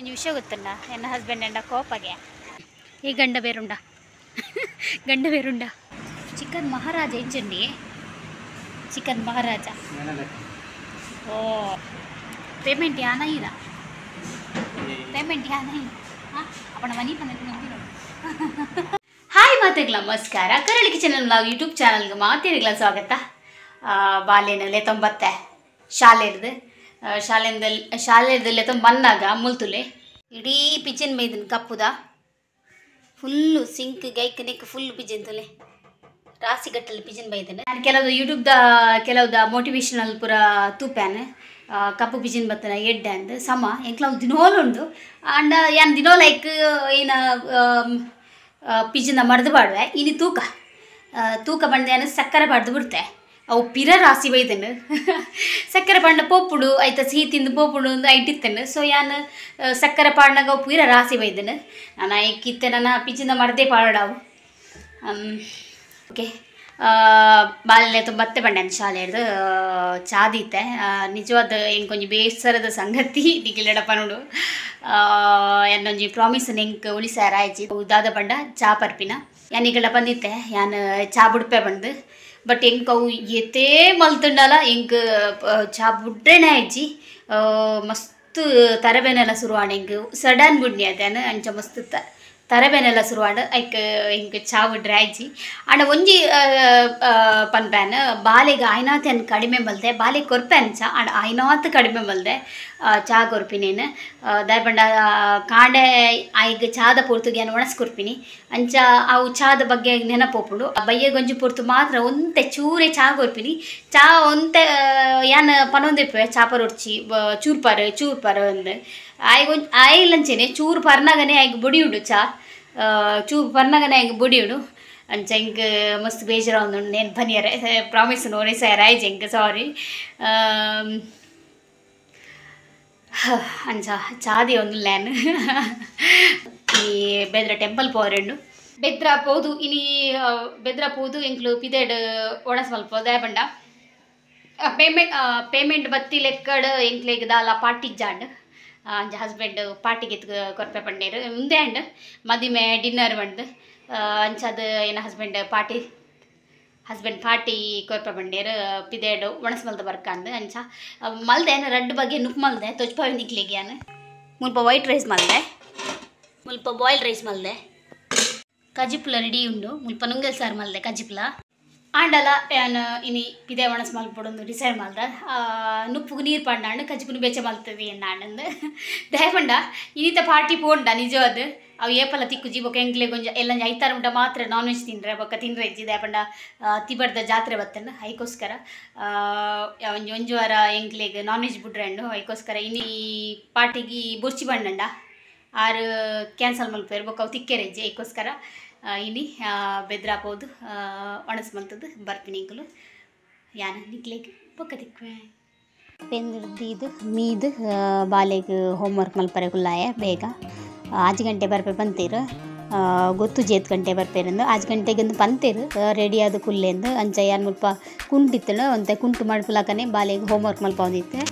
ಒಂಜಿ ವಿಷಯ ಗೊತ್ತುಂಡ ಎನ್ನ ಹಸ್ಬೆಂಡ್ ಎಂಡ ಕೋಪಗೆ ಈ ಗಂಡ ಬೇರುಂಡ ಗಂಡ ಬೇರುಂಡ ಚಿಕನ್ ಮಹಾರಾಜ ಎಂಚುಂಡಿ ಚಿಕನ್ ಮಹಾರಾಜ ಓ ಪೇಮೆಂಟ್ ಯಾನ ಇರ ಪೇಮೆಂಟ್ ಯಾನ ಹಾಂ ಅಪ್ಪಣ ಮನಿ ಪಂದ ಹಾಯ್ ಮಾತೆಗಳ ನಮಸ್ಕಾರ ಕರಳಿ ಕಿಚನ್ ನಾವು ಯೂಟ್ಯೂಬ್ ಚಾನಲ್ಗೆ ಮಾತೆಗಳ ಸ್ವಾಗತ. ಬಾಲ್ಯನಲ್ಲೇ ತೊಂಬತ್ತೆ ಶಾಲೆರ್ದು ಶಾಲೆದಲ್ಲೇ ತೊಂಬನ್ನಾಗ ಮುಲ್ತುಲೆ ಇಡೀ ಪಿಜಿನ್ ಮೈದನ್ ಕಪ್ಪುದ ಫುಲ್ಲು ಸಿಂಕ್ ಗೈಕ್ ನೆಕ್ ಫುಲ್ ಪಿಜಿನ್ ತುಲೆ ರಾಸಿ ಗಟ್ಟಲ್ಲಿ ಪಿಜಿನ್ ಬೈದನೆ. ನಾನು ಕೆಲವು ಯೂಟ್ಯೂಬ್ದ ಕೆಲವುದ ಮೋಟಿವೇಶನಲ್ ಪೂರ ತೂಪ್ಯಾನ್ ಕಪ್ಪು ಪಿಜಿನ್ ಬತ್ತನ ಎಡ್ಡೆ ಅಂದ್ ಸಮ ಎಂಕ್ಲವು ದಿನೋಲು ಉಂಡು ಅಂಡ ಯಾನ್ ದಿನೋ ಲೈಕ್ ಏನ ಪಿಜಿನ ಮಡ್ದು ಪಾಡುವೆ ಇನಿ ತೂಕ ತೂಕ ಬಂದೆ ಸಕ್ಕರೆ ಪಾಡ್ದು ಬಿಡ್ತೆ ಅವು ಪಿರ ರಾಸಿ ಬೈದನು ಸಕ್ಕರೆ ಪಾಂಡ ಪೋಪುಡು ಐತ ಸಿಹಿ ತಿಂದು ಪೋಪುಡು ಅಂದು ಐಟಿತ್ತನು. ಸೊ ಯಾನ್ ಸಕ್ಕರೆ ಪಾಡ್ನಾಗ ಅವು ಪಿರ ರಾಸಿ ಬೈದನು ನಾನು ಐಕಿತ್ತೆ ನನ್ನ ಪಿಜಿನ ಮರ್ದೇ ಪಾಡವು. ಓಕೆ ಬಾಲ್ಯ ಮತ್ತೆ ಬಂಡೆ ಶಾಲೆ ಹಿಡ್ದು ಚಾದೀತೆ ನಿಜವಾದ ಎಂಕೊಂಜಿ ಬೇಸರದ ಸಂಗತಿ ನಿಗಿಲಡಪ್ಪ ನೋಡು ಎನ್ನೊಂಜಿ ಪ್ರಾಮಿಸ್ ಎಂಕ್ ಉಳಿಸಾರ ಆಯ್ಚಿ ದಾದ ಬಂಡ ಚಾ ಪರ್ಪಿನ ಯಾನ್ ಈಗಡ ಬಂದಿತ್ತೆ ಯಾನ್ ಚಾ ಬುಡ್ಪೆ ಬಂದು ಬಟ್ ಎಂಕ್ ಅವು ಎತ್ತೇ ಮಲ್ತುಂಡಲ ಎಂಕ್ ಚಾ ಬುಡ್ರೇನೆ ಆಯ್ಚಿ ಮಸ್ತ್ ತರಬೇನೆಲ್ಲ ಶುರುವಾಣ ಎಂಕ್ ಸಡನ್ ಬುಡ್ನಿ ಅದೇನು ಅಂಚ ಮಸ್ತ್ ತರಬೇನೆಲ್ಲ ಶುರುವಾಂಡ್ ಐಕ್ ಎಂಕ್ ಚಾ ಬಿಡ್ರೆ ಆಯ್ಚಿ. ಅಂಡ ಒಂಜಿ ಪನ್ಪ್ಯಾನ್ ಬಾಲೆಗೆ ಆಯ್ನಾತ್ ಏನು ಕಡಿಮೆ ಮಲ್ದೆ ಬಾಲೆಗೆ ಕೊರ್ಪೆನ್ ಚಾ ಅಂಡ್ ಆಯ್ನಾತ್ ಕಡಿಮೆ ಮಲ್ದೆ ಚಾ ಕೊರ್ಪಿನೇನು ದಾಯ ಪಂಡ ಕಾಂಡೆ ಆಯ್ಗ್ ಚಾದ ಪೊರ್ತುಗೆ ಏನು ಒಣಸ್ ಕೊರ್ಪಿನಿ ಅಂಚ ಅವು ಚಾದ ಬಗ್ಗೆ ನೆನಪೋಪುಂಡು. ಬಯ್ಯಗೊಂಜಿ ಪೊರ್ತು ಮಾತ್ರ ಒಂತೆ ಚೂರೆ ಚಾ ಕೊರ್ಪಿನಿ ಚಾ ಒಂತೆ ಯಾನ್ ಪನೊಂದಿಪ್ಪೆ ಚಾ ಪರೊಡ್ಚಿ ಚೂರ್ಪಾರು ಚೂರ್ಪಾರು ಅಂದ್ ಆಯ್ಗೊಂಜ್ ಆಯ್ಲಂಚೆನೆ ಚೂರು ಪರ್ನಾಗನೆ ಆಯ್ಗ್ ಬೊಡಿ ಉಂಡು ಚಾ ಚೂರು ಪರ್ನಾಗನೆ ಆಯ್ಗ್ ಬೊಡಿ ಉಂಡು ಅಂಚ ಎಂಕ್ ಮಸ್ತ್ ಬೇಜಾರ ಉಂಡು ನೇನು ಬನಿಯರೆ ಪ್ರಾಮಿಸ್ ನೋರೆ ಸರ್ ಆಯ್ಜ್ ಎಂಕ್ ಸಾರಿ ಅಂಚ ಚಾದಿ ಒಂದು ಲ್ಯಾನ್ ಈ ಬೆದ್ರ ಟೆಂಪಲ್ ಪೋರೆಂಡು ಬೆದ್ರ ಪೋದು ಇನಿ ಬೆದ್ರ ಪೋದು ಎಂಕ್ಲು ಪಿದೇಡ್ ಒಣಸ್ ಮಲ್ಪ ದಾಯ ಬಂಡ ಪೇಮೆಂಟ್ ಪೇಮೆಂಟ್ ಬತ್ತಿ ಲೆಕ್ಕಡ್ ಎಂಕ್ಲೆಗ್ ದಾಲ ಪಾರ್ಟಿಗ್ ಜಾಂಡ್ ಅಂಚ ಹಸ್ಬೆಂಡ್ ಪಾರ್ಟಿಗೆ ಕೊರ್ಪೆ ಪಂಡೇರು ಮುಂದೆ ಅಂಡ್ ಮದಿಮೆ ಡಿನ್ನರ್ ಬಂದು ಅಂಚದ ಏನ ಹಸ್ಬೆಂಡ್ ಪಾರ್ಟಿ ಕೊರ್ಪೆ ಬಂಡೇರು ಪಿದೇಡ್ ಒಣಸ್ ಮಲ್ದ ಬರ್ಕಂದು ಅಂಚ ಮಲ್ದೆ ರಡ್ಡು ಬಗ್ಗೆ ನುಪ್ಪು ಮಲ್ದೆ ತೊಜ್ಪಾವಿ ನಿಕ್ಲಿಗೆ ಯಾನು ಮುಲ್ಪ ವೈಟ್ ರೈಸ್ ಮಲ್ದೆ ಮುಲ್ಪ ಬಾಯ್ಲ್ ರೈಸ್ ಮಲ್ದೆ ಕಜಿಪ್ಲ ರೆಡಿ ಉಂಡು ಮುಲ್ಪ ನುಂಗಲ್ ಸಾರು ಮಲ್ದೆ ಕಜಿಪ್ಲ ಆಂಡಲ ಯಾನ್ ಇನಿ ಪಿದೆ ಒಣಸ್ ಮಲ್ಪೊಡೊಂದು ಡಿಸೈಡ್ ಮಲ್ದ ನುಪ್ಪುಗು ನೀರು ಪಂಡಾಂಡು ಕಜಿಪುನು ಬೆಚ್ಚ ಮಲ್ತದೆ ಎನ್ನಾಂಡಂದು ದಯಪಂಡ ಇನಿತ ಪಾರ್ಟಿ ಪೋಂಡ ನಿಜವಾದ ಅವು ಏಪಲ ತಿಕ್ಕುಜಿ ಬೊಕ್ಕ ಎಂಕ್ಲೆ ಗೊಂಜ ಎಲ್ಲ ಐತಾರ ಉಂಟ ಮಾತ್ರ ನಾನ್ ವೆಜ್ ತಿಂದ್ರೆ ಬೊಕ್ಕ ತಿಂದ್ರೆ ಇಜ್ಜಿ ದಯಪಂಡ ತಿಬರ್ದ ಜಾತ್ರೆ ಬತ್ತಂಡು ಐಕೋಸ್ಕರ ಒಂಜಿ ಒಂಜಿ ವಾರ ಎಂಕ್ಲೆಗ್ ನಾನ್ ವೆಜ್ ಬುಡ್ರಂಡು ಐಕೋಸ್ಕರ ಇನಿ ಪಾರ್ಟಿಗೆ ಬೊರ್ಚಿ ಬಂಡಂಡ ಆರು ಕ್ಯಾನ್ಸಲ್ ಮಲ್ಪೇರು ಬೊಕ್ಕ ಅವು ತಿಕ್ಕೆರೆ ಇಜ್ಜಿ ಐಕೋಸ್ಕರ ಇನಿ ಬೆದ್ರ ಪೋದು ಒಣಸ್ ಮಲ್ತದ್ದು ಬರ್ಪಿನಿ ಎಂಕುಲು ಯಾನ ನಿಕ್ಲೆಗ್ ಬೊಕ್ಕ ತಿಕ್ಕುವೆ. ಪೆಂದಿರ್ದೀದು ಮೀದು ಬಾಲೆಗ್ ಹೋಮ್ವರ್ಕ್ ಮಲ್ಪರೆ ಕುಲ್ಲಾಯ ಬೇಗ ಆಜ್ ಗಂಟೆ ಬರ್ಪೆ ಪಂತೀರು ಗೊತ್ತು ಜೇತ್ ಗಂಟೆ ಬರ್ಪೇರಂದು ಆಜ್ ಗಂಟೆಗೆಂದು ಪಂತೀರು ರೆಡಿ ಆದ ಕುಲ್ಲೆಂದು ಅಂಚ ಯಾನ್ ಮುಲ್ಪ ಕುಂಟಿತ್ತಳು ಅಂತೆ ಕುಂಟು ಮಡ್ಪುಲಕನೆ ಬಾಲೆಗ್ ಹೋಮ್ವರ್ಕ್ ಮಲ್ಪ ಒಂದಿತ್ತೆ.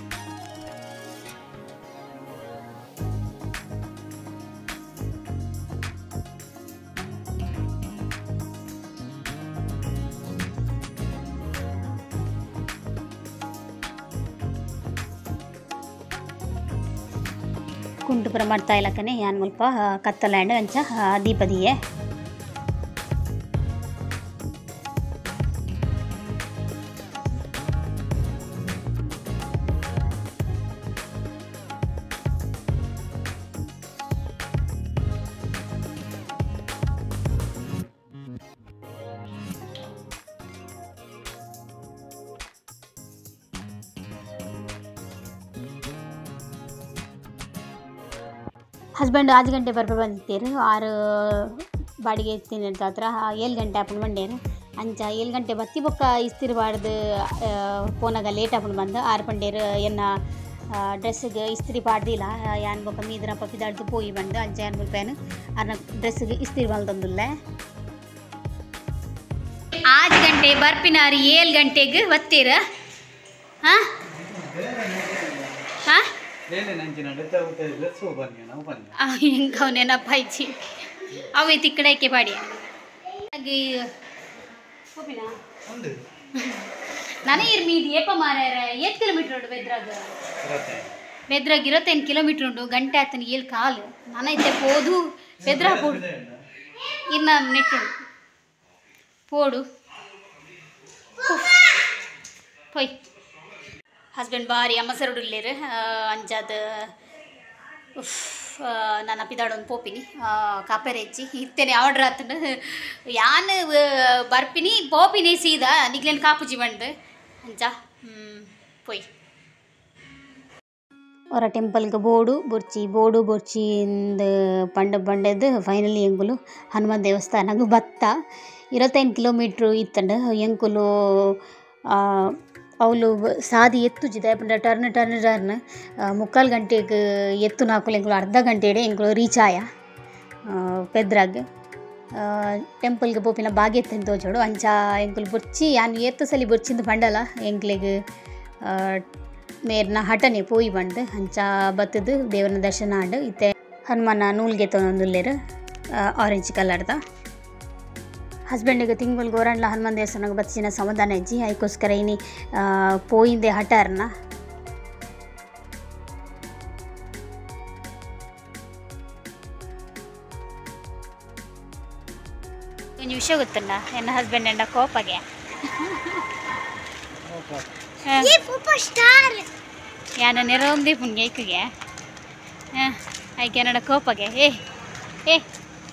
ಕುಂಟು ಪುರ ಮಾಡ್ತಾ ಇಲ್ಲಕನೆ ಯಾನ್ ಮುಲ್ಪ ಕತ್ತಲಾಂಡ್ ಅಂಚ ದೀಪದಿಯೆ. ಹಸ್ಬೆಂಡ್ ಆಜ್ ಗಂಟೆ ಬರ್ಪೆ ಬಂದಿತ್ತೀರು ಆರು ಬಾಡಿಗೆ ಇತ್ತೀನಿ ಅಂತ ಹತ್ರ 7 ಗಂಟೆ ಆಪುಂಡು ಬಂಡೇರು ಅಂಚ 7 ಗಂಟೆ ಬತ್ತಿ ಬೊಕ್ಕ ಇಸ್ತಿರು ಬಾಡ್ದು ಪೋನಾಗ ಲೇಟ್ ಆಪುಂಡು ಬಂದು ಆರು ಪಂಡೇರು ಎನ್ನ ಡ್ರೆಸ್ಸಿಗೆ ಇಸ್ತ್ರಿ ಪಾಡ್ದಿಲ್ಲ ಯಾನ್ ಬೊಕ್ಕ ಮೀದ್ರಪ್ಪ ಪಿದಾಡ್ದು ಪೋಯಿ ಬಂದು ಅಂಚ ಯಾನ್ ಮುಲ್ಪೇನು ಅರ್ನ ಡ್ರೆಸ್ಸಿಗೆ ಇಸ್ತ್ರಿ ಮಲ್ತೊಂದುಲ್ಲೆ. ಆಜ್ ಗಂಟೆ ಬರ್ಪಿನಾರು 7 ಗಂಟೆಗೆ ಬತ್ತೀರ ಹಾಂ ಹಾಂ ಎಂಕ ಅವು ನೆನಪಾಯ್ಚಿ ಅವು ತಿಕ್ಕಡಕ್ಕೆ ಪಾಡಿಯ ನಾನೇ ಇರ್ಮಿ ಇದು ಏಪ ಮಾರ್ಯಾರ ಏತ್ ಕಿಲೋಮೀಟರ್ ಉಂಡು ಬೆದ್ರಾಗ ಬೆದ್ರಾಗ 25 ಕಿಲೋಮೀಟರ್ ಉಂಡು ಗಂಟೆ ಆತನ 7 ಕಾಲು ನಾನೈತೆ ಪೋದು ಬೆದ್ರಾ ಪೋಡು ಇನ್ನ ನೆಟ್ಟು ಪೋಡು ಪೋಯ್ ಹಸ್ಬೆಂಡ್ ಬಾರಿ ಅಮ್ಮಸರುಡುಲ್ಲೇರು ಅಂಜಾದ ಉಫ್ ನಾನು ಅಪಿದಾಡೊಂದು ಪೋಪಿನಿ ಕಾಪೆರೆಚ್ಚಿ ಇತ್ತೇನೆ ಆರ್ಡ್ರ್ ಆತನ ಯಾನ್ ಬರ್ಪಿನಿ ಪೋಪಿನಿ ಸೀದಾ ನಿಗ್ಲೇನು ಕಾಪುಜಿ ಬಂದು ಅಂಚ ಪೋಯ್ ಅವರ ಟೆಂಪಲ್ಗೆ ಬೋಡು ಬೊರ್ಚಿ ಬೋಡು ಬೊರ್ಚಿ ಪಂಡ ಪಂಡದ್ದು ಫೈನಲಿ ಎಂಕುಲು ಹನುಮಾನ್ ದೇವಸ್ಥಾನಗ್ ಬತ್ತ 25 ಕಿಲೋಮೀಟ್ರ್ ಇತ್ತಂಡು ಎಂಕುಲು ಅವಳು ಸಾದಿ ಎತ್ತುಜಿದೆ ಪಂಡ ಟರ್ನ್ ಟರ್ನ್ ಟರ್ನ್ 3/4 ಗಂಟೆಗೆ ಎತ್ತು ನಾಕುಲು ಎಂಕುಲು ಅರ್ಧ ಗಂಟೆಡೆ ಎಂಕುಲು ರೀಚ್ ಆಯ ಪೆದ್ರಾಗ್ ಟೆಂಪಲ್ಗೆ ಪೋಪಿನ ಬಾಗ್ಯತ್ತನ್ ತೋಜೋಡು ಅಂಚ ಎಂಕುಲು ಬೊರ್ಚಿ ಯಾನ್ ಏತ್ ಸಲಿ ಬೊರ್ಚಿಂದು ಪಂಡಲ ಎಂಕ್ಲೆಗ್ ಮೇರ್ನ ಹಟನೆ ಪೋಯಿ ಬಂದು ಅಂಚ ಬತ್ತದು ದೇವರನ ದರ್ಶನ ಆಂಡ್ ಇತ್ತೆ ಹನುಮಾನ ನೂಲ್ಗೆ ತೊಂದುಲ್ಲೇರು ಆರೆಂಜ್ ಕಲರ್ದ ಹಸ್ಬೆಂಡಿಗೆ ತಿಂಗಳು ಗೋರಂಡ್ಲ ಹನುಮಾನ್ ದೇವಸ್ಥಾನಕ್ಕೆ ಬಚ್ಚಿನ ಸಮಾಧಾನ ಇಜ್ಜಿ ಅದಕ್ಕೋಸ್ಕರ ಇನಿ ಪೋಯಿಂದೆ ಹಟಾರ್ನ ಒಂಜಿ ವಿಷಯ ಗೊತ್ತಲ್ಲ ಎನ್ನ ಹಸ್ಬೆಂಡ್ ಎಂಡ ಕೋಪಗೆ ಯಾನ ನೆರವಂದೇ ಪುಣ್ಯ ಐಕಿಗೆ ಐಕೆ ಎನ್ನಡ ಕೋಪಗೆ ಏ ಏ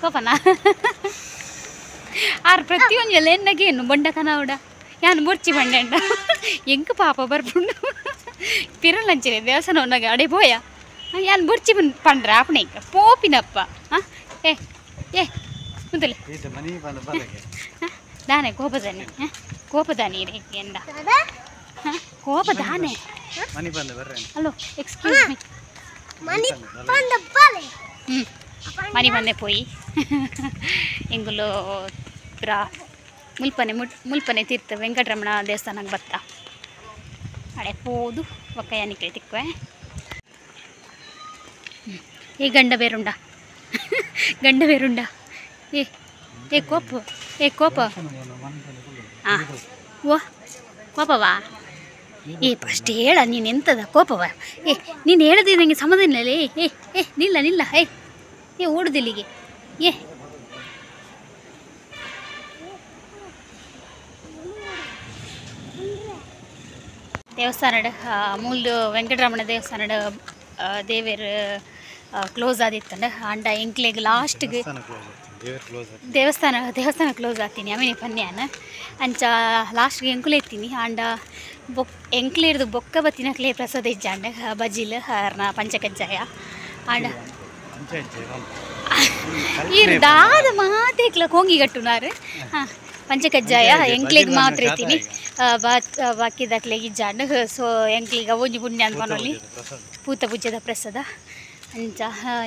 ಕೋಪನಾ ಆರ್ ಪ್ರತಿಯೊಂದು ಎನ್ನಗೇನು ಬೊಂಡ ಕನವಡ ಯಾನು ಮುರ್ಚಿ ಬಂಡೆಂಡ ಎಂಕ್ ಪಾಪ ಬರ್ಪುಂಡು ಪಿರಲಂಚಿನೆ ದೇವಸ್ಥಾನ ಉನ್ನಗ ಅಡೆ ಪೋಯ ಯಾನ್ ಬೊರ್ಚಿ ಪಂಡ್ರ ಆಪಣೆ ಪೋಪಿನಪ್ಪ ಹಾಂ ಏ ಏ ಮುಂದಲೆ ದಾನೆ ಕೋಪದಾನೆ ಕೋಪದಾನೆ ಎಂಡ ಕೋಪದಾನೆ ಹಲೋ ಎಕ್ಸ್ಕ್ಯೂಸ್ ಮೀ ಮನಿ ಬಂದೆ ಪೋಯಿ ಎಂಗುಲು ಪುರ ಮುಲ್ಪನೆ ಮುಲ್ಪನೆ ತೀರ್ಥ ವೆಂಕಟರಮಣ ದೇವಸ್ಥಾನಕ್ಕೆ ಬತ್ತ ಅಡೆ ಪೋದು ಒಕ್ಕಯ್ಯ ತಿಕ್ವೆ ಏ ಗಂಡ ಬೇರುಂಡ ಗಂಡ ಬೇರುಂಡ ಏ ಏ ಕೋಪ ಏ ಕೋಪ ಹಾಂ ಓ ಕೋಪವಾ ಏ ಫಸ್ಟ್ ಹೇಳ ನೀನು ಎಂಥದ ಕೋಪವಾ ಏ ನೀನು ಹೇಳದೆ ನನಗೆ ಸಮಾಧಾನ ಇಲ್ಲ ಏ ಏ ಏ ನಿಲ್ಲ ನಿಲ್ಲ ಏ ಏ ಓಡುದಿಲ್ಲಿಗೆ ಏ ದೇವಸ್ಥಾನಡ್ ಮೂಲ ವೆಂಕಟರಮಣ ದೇವಸ್ಥಾನಡ್ ದೇವೇರ್ ಕ್ಲೋಸ್ ಆದಿತ್ತಂಡ ಅಂಡ ಎಂಕ್ಲೆಗ್ ಲಾಸ್ಟ್ಗೆ ದೇವಸ್ಥಾನ ದೇವಸ್ಥಾನ ಕ್ಲೋಸ್ ಆಗ್ತೀನಿ ಆಮೇಲೆ ಪನ್ಯಾನ ಅಂಚ ಲಾಸ್ಟ್ಗೆ ಎಂಕುಲೆ ಎತ್ತೀನಿ ಅಂಡ ಬೊಕ್ ಎಂಕ್ಲೇರ್ದು ಬೊಕ್ಕ ಬತ್ತಿನಕ್ಲೆ ಪ್ರಸಾದ ಇಜ್ಜಾಂಡ ಬಜಿಲ್ ಅರ್ನ ಪಂಚಕಜ್ಜಾಯ ಅಂಡ ಈರ್ ದಾದ ಮಾತೇಕ್ಲ ಕೋಂಗಿ ಗಟ್ಟುನಾರು ಹಾಂ ಪಂಚಕಜ್ಜಾಯ ಎಂಕ್ಲೆಗ್ ಮಾತ್ರ ಎತ್ತೀನಿ ಬಾಕಿದಕ್ಲೆಗ್ ಇಜ್ಜಾಂಡ ಸೊ ಎಂಕ್ಲೆಗ್ ಅವೊಂಜಿ ಪುಣ್ಯ ಅನ್ಕೊನೊಲಿ ಪೂತ ಪೂಜೆದ ಪ್ರಸಾದ ಅಂಚ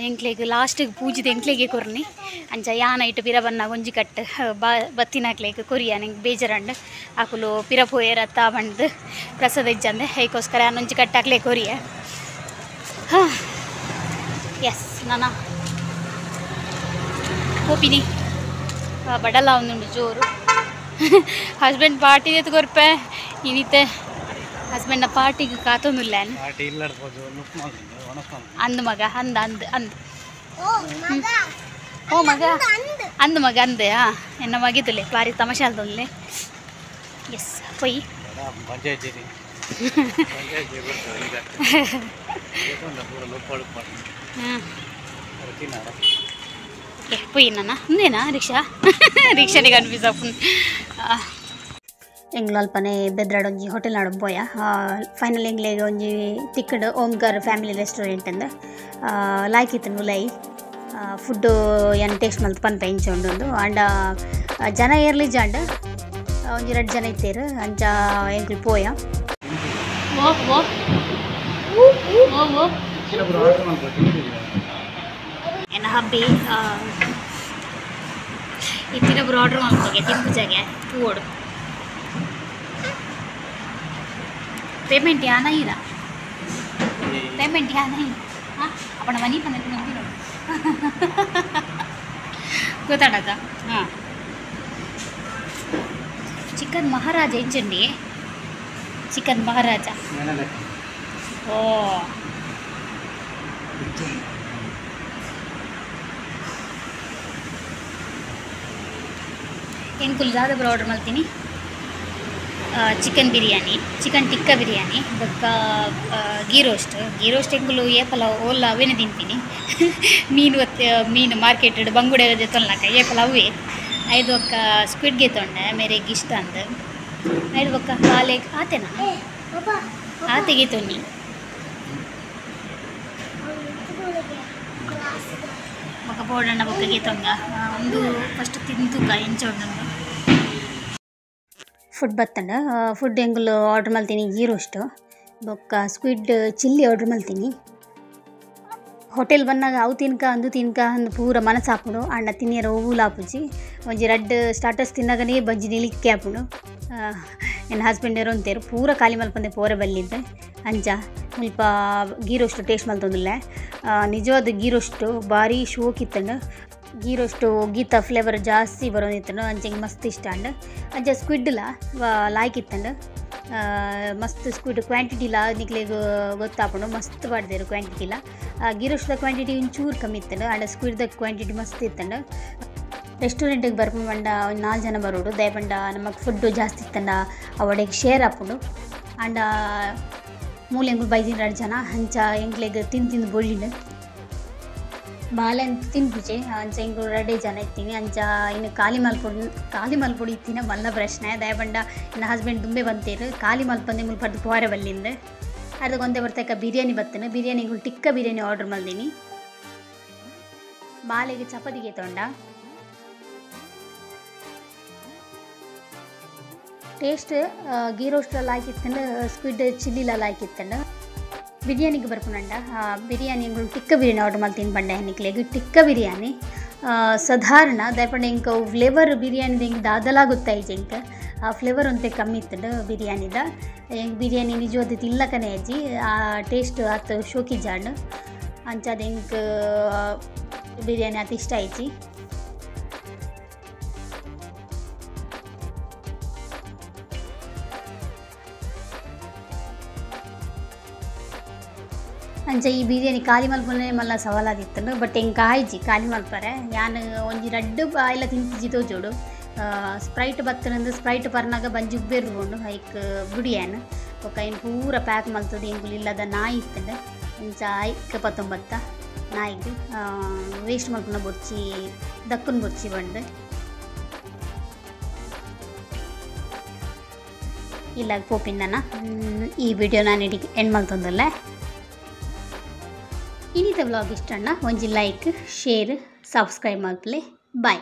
ಎಂಕ್ಲೆಗ್ ಲಾಸ್ಟಿಗೆ ಪೂಜಿದ ಎಂಕ್ಲೆಗೆ ಕೊರ್ನಿ ಅಂಚ ಯಾನ ಇಟ್ಟು ಪಿರ ಬನ್ನಾಗ ಒಂಜಿ ಕಟ್ಟು ಬತ್ತಿನಾಕ್ಲೆಗ್ ಕೊರಿಯ ನಂಗೆ ಬೇಜಾರಂಡ್ ಆಕುಲು ಪಿರ ಪೋಯೇರ ತಾ ಬಂದು ಪ್ರಸಾದ ಇಜ್ಜಂದೆ ಐಕೋಸ್ಕರ ಒಂಜಿ ಕಟ್ಟು ಹಾಕ್ಲೆ ಕೊರಿಯ ಹಾಂ ಎಸ್ ನಾನ ಪೋಪಿನಿ ಬಡಲ ಒಂದುಂಡು ಜೋರು ಹಸ್ಬೆಂಡ್ ಪಾರ್ಟಿ ಎತ್ಕೊರ್ಪೆ ಇನ್ನಿತೆ ಹಸ್ಬೆಂಡ್ನ ಪಾರ್ಟಿಗೆ ಕಾತೊಂದಿಲ್ಲ ಅಂದ್ ಮಗ ಅಂದ ಅಂದ್ ಅಂದ್ ಓ ಮಗ ಅಂದ್ ಮಗ ಅಂದೆ ಹಾಂ ಎನ್ನ ಮಗಿದುಲೆ ಭಾರಿ ತಮಾಷೆ ಅಲ್ದೊಂದ್ಲೆ ಎಸ್ ಪೊಯ್ ಹಾಂ ಓಕೆ ಪೊಯ್ ನಾನ ಮುಂದೇನಾ ರಿಕ್ಷಾ ರಿಕ್ಷಾನೇ ಕನ್ಫ್ಯೂಸ್ ಆಪುಂಡು ಎಂಗ್ಲು ಅಲ್ಪನೆ ಬೆದ್ರಾಡ್ ಒಂಜಿ ಹೋಟೆಲ್ ನಾಡು ಪೋಯ ಫೈನಲ್ ಎಂಗ್ಲೆಗ್ ಒಂಜಿ ತಿಕ್ಕಡ್ ಓಂಕಾರ್ ಫ್ಯಾಮಿಲಿ ರೆಸ್ಟೋರೆಂಟ್ ಅಂದ್ ಲಾಯ್ಕ್ ಇತ್ತುಂಡು ಉಲೈ ಫುಡ್ಡು ಏನ್ ಟೇಸ್ಟ್ ಮಲ್ತ್ ಪನ್ಪೆ ಇಂಚ ಉಂಡು ಆಂಡ ಜನ ಏರ್ಲಿ ಜಾಂಡ್ ಒಂಜಿ ರಡ್ಡ್ ಜನ ಇತ್ತೇರು ಅಂಚ ಎಂಕ್ಲು ಪೋಯ ಓ ಓ ಓ ಓ ಎನ್ನ ಹಬ್ಬಿ ಇತ್ತಿನೊಬ್ರು ಆರ್ಡ್ರ್ ಮಲ್ಪಗೆ ತಿನ್ಪುಜಾಗೆ ತೂವೊಡು ಪೇಮೆಂಟ್ ಯಾನ ಇರ ಪೇಮೆಂಟ್ ಯಾನೆ ಹಾಂ ಅಪ್ಪಣ ಮನಿ ಪಂದ ಗೊತ್ತಾಡದ. ಹಾಂ ಚಿಕನ್ ಮಹಾರಾಜ ಎಂಚುಂಡಿ ಚಿಕನ್ ಮಹಾರಾಜ. ಓ ಎಂಕುಲು ದಾದ ಪೂರ ಆರ್ಡರ್ ಮಲ್ತೀನಿ ಚಿಕನ್ ಬಿರಿಯಾನಿ ಚಿಕನ್ ಟಿಕ್ಕಾ ಬಿರಿಯಾನಿ ಬೊಕ್ಕ ಗೀ ರೋಸ್ಟ್. ಗೀ ರೋಸ್ಟ್ ಎಂಕುಲು ಏಪಲ ಓಲ್ಲ ಅವೇನೆ ತಿಂತೀನಿ. ಮೀನು ಮೀನು ಮಾರ್ಕೆಟ್ ಬಂಗುಡೆ ತೊಲ್ನಾಕ ಏಪಲ ಅವೇ. ಐದು ಒಕ್ಕ ಸ್ಕ್ವಿಡ್ ಗೆ ತೊಂಡೆ ಮೇರೆಗೆ ಇಷ್ಟ ಅಂದ. ಐದು ಒಕ್ಕ ಕಾಲೆ ಆತೆನಾ ಆತೆಗೆ ತೊನ್ನಿ. ಬೊಕ್ಕ ಬೋಡಣ್ಣ ಬೊಕ್ಕ ಗೆತೊಂಗ ಒಂದು ಫಸ್ಟ್ ತಿಂತುಕ ಎಂಚ ಉಂಡು ಫುಡ್ ಬತ್ತಂಡ. ಫುಡ್ ಎಂಗುಲು ಆರ್ಡ್ರ್ ಮಲ್ತೀನಿ ಗೀ ರೋಸ್ಟ್ ಬೊಕ್ಕ ಸ್ಕ್ವಿಡ್ ಚಿಲ್ಲಿ ಆರ್ಡ್ರ್ ಮಲ್ತೀನಿ. ಹೋಟೆಲ್ ಬನ್ನಾಗ ಅವು ತಿನ್ಕ ಅಂದು ತಿನ್ಕ ಅಂದು ಪೂರ ಮನಸ್ಸಾಪುಂಡು. ಅಂಡ ತಿನ್ನಿಯರ ಓವುಲ ಆಪುಜಿ. ಒಂಜಿ ರಡ್ಡ್ ಸ್ಟಾರ್ಟರ್ಸ್ ತಿನ್ನಗನೇ ಬಂಜಿ ನಿಲಿಕ್ಕೆ ಆಪುಂಡು. ಎನ್ನ ಹಸ್ಬೆಂಡ್ ಅಂತೇರು ಪೂರ ಖಾಲಿ ಮಲ್ಪಂದೆ ಪೋರೆ ಬಲ್ಲಿದ್ದೆ. ಅಂಚ ಮುಲ್ಪ ಗೀ ರೋಸ್ಟ್ ಟೇಸ್ಟ್ ಮಲ್ತೊಂದುಲ್ಲೆ. ನಿಜವಾದ ಗೀ ರೋಸ್ಟ್ ಭಾರಿ ಶೋಕ್ ಇತ್ತಂಡು. ಗೀ ರೋಸ್ಟ್ ಗೀತ ಫ್ಲೇವರ್ ಜಾಸ್ತಿ ಬರೋದಿತ್ತಂಡು. ಅಂಚ ಹಿಂಗೆ ಮಸ್ತ್ ಇಷ್ಟ ಅಂಡ್. ಅಂಚ ಸ್ಕ್ವಿಡ್ಲ ಲಾಯ್ಕ್ ಇತ್ತಂಡು. ಮಸ್ತ್ ಸ್ಕ್ವಿಡ್ ಕ್ವಾಂಟಿಟಿಲ ನಿಕ್ಲೆಗ್ ಗೊತ್ತಾಪುಂಡು ಮಸ್ತ್ ಪಾಡ್ದೇರು ಕ್ವಾಂಟಿಟಿಲ. ಗೀ ರೋಸ್ಟ್ದ ಕ್ವಾಂಟಿಟಿ ಒಂಚೂರು ಕಮ್ಮಿ ಇತ್ತಂಡು. ಆಂಡ ಸ್ಕ್ವಿಡ್ದ ಕ್ವಾಂಟಿಟಿ ಮಸ್ತ್ ಇತ್ತಂಡು. ರೆಸ್ಟೋರೆಂಟಿಗೆ ಬರ್ಪುಂಡ ಒಂದು 4 ಜನ ಬರೋಡು. ದಯಪಂಡ ನಮಗೆ ಫುಡ್ಡು ಜಾಸ್ತಿ ಇತ್ತಂಡ ಅವಡೆಗೆ ಶೇರ್ ಆಪುಂಡು. ಆಂಡ ಮೂಲೆ ಎಂಕುಲು ಬೈದಿನ 2 ಜನ ಅಂಚ ಎಂಕ್ಲೆಗ್ ತಿಂದು ತಿಂದು ಬೊಳ್ಳಿಂಡು ಬಾಲೆ ಅಂತ ತಿನ್ಪುಜೆ. ಅಂಚ ಎಂಕುಲು 2 ಜನ ಇತ್ತೀನಿ. ಅಂಚ ಇನ್ನು ಖಾಲಿ ಮಲ್ಪೊಡು ಇತ್ತಿನ ಮಲ್ಲ ಪ್ರಶ್ನೆ. ದಯಪಂಡ ನನ್ನ ಹಸ್ಬೆಂಡ್ ದುಂಬೆ ಬಂತೇರು ಖಾಲಿ ಮಲ್ಪಂದೆ ಮುಲ್ಪ ಪೋರೆ ಬಲ್ಲಿಂದ. ಅದಕ್ಕೆ ಒಂದೇ ಬರ್ತಕ್ಕ ಬಿರಿಯಾನಿ ಬತ್ತನು. ಬಿರಿಯಾನಿ ಟಿಕ್ಕ ಬಿರಿಯಾನಿ ಆರ್ಡರ್ ಮಲ್ದಿನಿ. ಬಾಲೆಗೆ ಚಪಾತಿಗೆ ತೊಂಡ. ಟೇಸ್ಟ್ ಗೀ ರೋಸ್ಟಲ್ಲಿ ಲಾಯ್ಕಿತ್ತಂಡು ಸ್ಕ್ವಿಡ್ ಚಿಲ್ಲಿಲ ಲಾಯ್ಕಿತ್ತಂಡು. ಬಿರಿಯಾನಿಗೆ ಬರ್ಪುಂಡ. ಬಿರಿಯಾನಿ ಟಿಕ್ಕ ಬಿರಿಯಾನಿ ಆರ್ಡರ್ ಮಲ್ತೀನಿ ಪಂಡೆ ನಿಕ್ಲೆಗ್. ಟಿಕ್ಕ ಬಿರಿಯಾನಿ ಸಾಧಾರಣ ದಯಪಂಡ ಇಂಕ ಫ್ಲೇವರ್ ಬಿರಿಯಾನಿದ ಹಿಂಗೆ ದಾದಲ ಗೊತ್ತಾಯ್ತು ಇಂಕ ಆ ಫ್ಲೇವರ್ ಒಂತೆ ಕಮ್ಮಿ ಇತ್ತಂಡು ಬಿರಿಯಾನಿದ. ಹೆಂಗೆ ಬಿರಿಯಾನಿ ನಿಜವಾದ ತಿಲ್ಲಕನೇ ಅಜ್ಜಿ ಆ ಟೇಸ್ಟ್ ಆತ ಶೋಕಿ ಜಾಂಡು. ಅಂಚಾದ ಎಂಕ್ ಬಿರಿಯಾನಿ ಆತ ಇಷ್ಟ ಆಯ್ತು. ಅಂಚ ಈ ಬಿರಿಯಾನಿ ಖಾಲಿ ಮಲ್ಪನೆ ಮಲ್ಲ ಸವಾಲಾದಿತ್ತಂಡು. ಬಟ್ ಎಂಕ್ ಆಯ್ಜಿ ಖಾಲಿ ಮಲ್ಪರೆ ಯಾನ್ ಒಂಜಿ ರಡ್ಡು ಬಾಯಿಲ ತಿಂತಿಜಿ ತೋಜೋಡು. ಸ್ಪ್ರೈಟ್ ಬತ್ತನಂದು ಸ್ಪ್ರೈಟ್ ಪರ್ನಾಗ ಬಂಜಿ ಉಬ್ಬೇರು ಬೋಂಡು ಐಕ್ ಬುಡಿಯಾನ್ ಬೊಕ್ಕ ಐನ್ ಪೂರ ಪ್ಯಾಕ್ ಮಲ್ತದ ಎಂಕುಲು ಇಲ್ಲದ ನಾಯಿ ಇತ್ತಂಡು. ಅಂಚ ಐಕ್ ಪತ್ತೊಂಬತ್ತ ನಾಯಿಗ್ ವೇಸ್ಟ್ ಮಲ್ಪುನ ಬೊರ್ಚಿ ದಕ್ಕುನ ಬೊರ್ಚಿ ಬಂಡು. ಇಲ್ಲ ಪೋಪಿಂದನ ಈ ವಿಡಿಯೋ ನಾನು ಇಡೀ ಎಂಡ್ ಮಲ್ತೊಂದುಲ್ಲೆ. ಇನ್ನಿತ ವ್ಲಾಗ್ ಇಷ್ಟಣ್ಣ ಒಂಜಿ ಲೈಕ್ ಶೇರ್ ಸಬ್ಸ್ಕ್ರೈಬ್ ಮಲ್ಪಲೆ. ಬಾಯ್.